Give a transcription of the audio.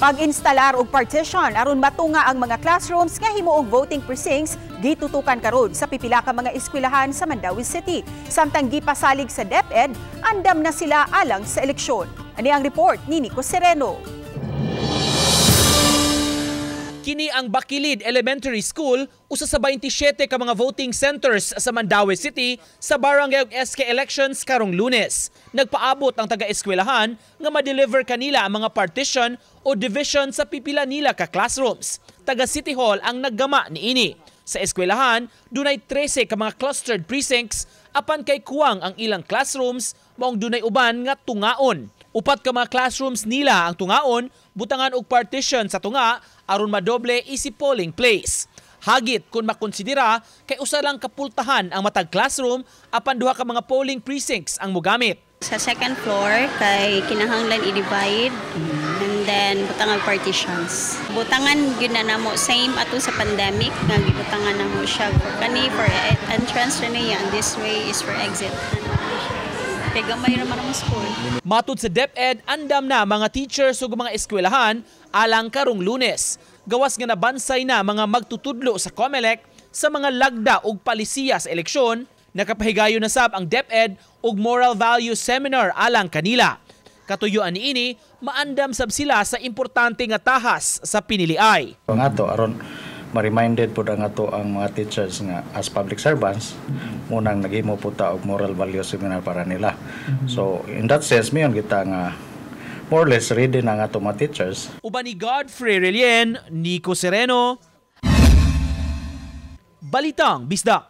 Pag-instalar og partition aron matunga ang mga classrooms nga himuong voting precincts gitutukan karon sa pipila ka mga eskwelahan sa Mandaue City. Samtang gipasalig sa DepEd, andam na sila alang sa eleksyon. Ani ang report ni Nico Sereno. Kini ang Bakilid Elementary School, usa sa 27 ka mga voting centers sa Mandaue City sa barangay ug SK elections karong Lunes. Nagpaabot ang taga-eskwelahan nga ma-deliver kanila ang mga partition o division sa pipila nila ka classrooms. Taga City Hall ang naggama niini. Sa eskwelahan, dunay 13 ka mga clustered precincts, apan kay kuwang ang ilang classrooms, maong dunay uban nga tungaon. Upat ka mga classrooms nila ang tungaon, butangan og partition sa tunga aron madoble isip polling place. Hagit kung makonsidera kay usa lang kapultahan ang matag classroom, apan duha ka mga polling precincts ang mogamit. Sa second floor kay kinahanglan i-divide and then butangan partitions. Butangan gyud na namo same ato sa pandemic nga gibutangan namo siya for kani for entrance ra niya and this way is for exit. Kay gamay ra man ang school. Matud sa DepEd, andam na mga teachers ug mga eskwelahan alang karong Lunes. Gawas nga nabansay na mga magtutudlo sa COMELEC sa mga lagda ug palisiya sa eleksyon, nakapahigayon na sab ang DepEd og moral values seminar alang kanila. Katuyuan niini, maandam sab sila sa importante nga tahas sa piniliay. Ang ato aron ma-reminded pud ang ato ang mga teachers nga as public servants munang naghimo pud ta og moral values seminar para nila. So in that sense, mayon kita nga more or less ready na nga ato mga teachers. Uban ni Godfrey Relien, Nico Sereno, Balitang Bisdak.